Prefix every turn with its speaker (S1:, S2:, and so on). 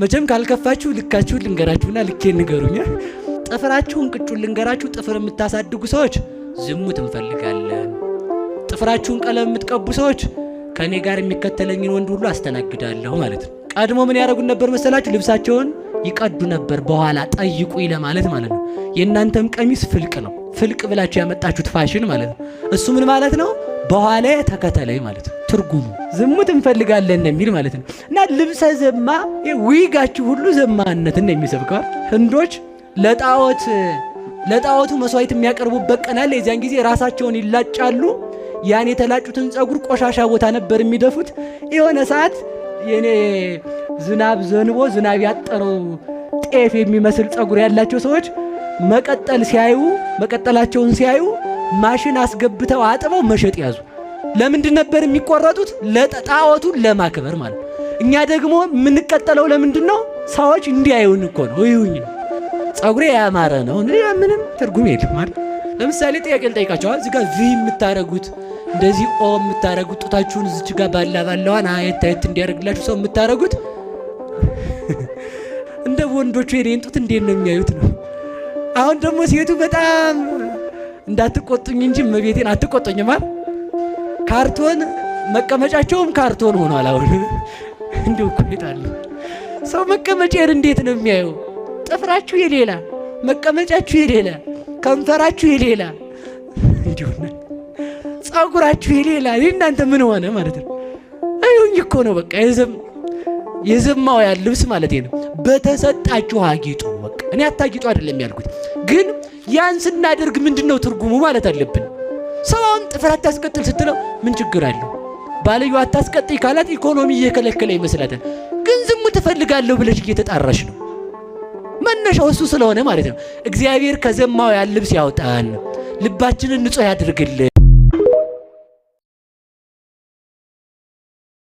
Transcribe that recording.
S1: መቼም ካልከፋችሁ ልካችሁን ልንገራችሁና ልኬን ንገሩኝ። ጥፍራችሁን ቅጩን ልንገራችሁ። ጥፍር የምታሳድጉ ሰዎች ዝሙት እንፈልጋለን። ጥፍራችሁን ቀለም የምትቀቡ ሰዎች ከእኔ ጋር የሚከተለኝን ወንድ ሁሉ አስተናግዳለሁ ማለት ነው። ቀድሞ ምን ያደረጉን ነበር መሰላችሁ? ልብሳቸውን ይቀዱ ነበር በኋላ ጠይቁኝ ለማለት ማለት ነው። የእናንተም ቀሚስ ፍልቅ ነው። ፍልቅ ብላችሁ ያመጣችሁት ፋሽን ማለት ነው። እሱ ምን ማለት ነው? በኋላ ተከተለኝ ማለት ነው። ትርጉሙ ዝሙት እንፈልጋለን የሚል ማለት ነው። እና ልብሰ ዘማ ዊጋችሁ ሁሉ ዘማነትን ነው የሚሰብከው። ህንዶች ለጣዖቱ መስዋዕት የሚያቀርቡበት ቀን አለ። የዚያን ጊዜ ራሳቸውን ይላጫሉ። ያን የተላጩትን ጸጉር ቆሻሻ ቦታ ነበር የሚደፉት። የሆነ ሰዓት የኔ ዝናብ ዘንቦ ዝናብ ያጠረው ጤፍ የሚመስል ጸጉር ያላቸው ሰዎች መቀጠል ሲያዩ መቀጠላቸውን ሲያዩ ማሽን አስገብተው አጥበው መሸጥ ያዙ። ለምንድን ነበር የሚቆረጡት? ለጣዖቱን ለማክበር ማለት ነው። እኛ ደግሞ የምንቀጠለው ለምንድን ነው? ሰዎች እንዲያዩን እኮ ነው። እዩኝ ነው ጸጉሬ ያማረ ነው። ምንም ትርጉም የለም ማለት። ለምሳሌ ጥያቄ ልጠይቃቸዋል። እዚህ ጋር V የምታረጉት፣ እንደዚህ O የምታረጉት፣ ጡታችሁን እዚች ጋር ባላ ባላዋን አየት አየት እንዲያደርግላችሁ ሰው የምታረጉት፣ እንደ ወንዶቹ የኔን ጡት እንዴት ነው የሚያዩት ነው። አሁን ደግሞ ሴቱ በጣም እንዳትቆጡኝ እንጂ እመቤቴን አትቆጡኝማ። ካርቶን መቀመጫቸውም ካርቶን ሆኗል። አሁን እንዲሁ እኮ ይጣሉ ሰው መቀመጫን እንዴት ነው የሚያየው? ጥፍራችሁ የሌላ፣ መቀመጫችሁ የሌላ፣ ከንፈራችሁ የሌላ፣ እንዲሁ ጸጉራችሁ የሌላ፣ እናንተ ምን ሆነ ማለት ነው? አይሁኝ እኮ ነው በቃ የዘማውያን ልብስ ማለት ነው። በተሰጣችሁ አጊጡ። በቃ እኔ አታጊጡ አይደለም ያልኩት፣ ግን ያን ስናደርግ ምንድን ነው ትርጉሙ ማለት አለብን። ሰው አሁን ጥፍር አታስቀጥል ስትለው ምን ችግር አለው? ባልዩ አታስቀጥይ ካላት ኢኮኖሚ እየከለከለ ይመስላታል። ግን ዝሙት እፈልጋለሁ ብለሽ እየተጣራሽ ነው። መነሻው እሱ ስለሆነ ማለት ነው። እግዚአብሔር ከዘማውያን ልብስ ያውጣን፣ ልባችንን ንጹሕ ያድርግልን።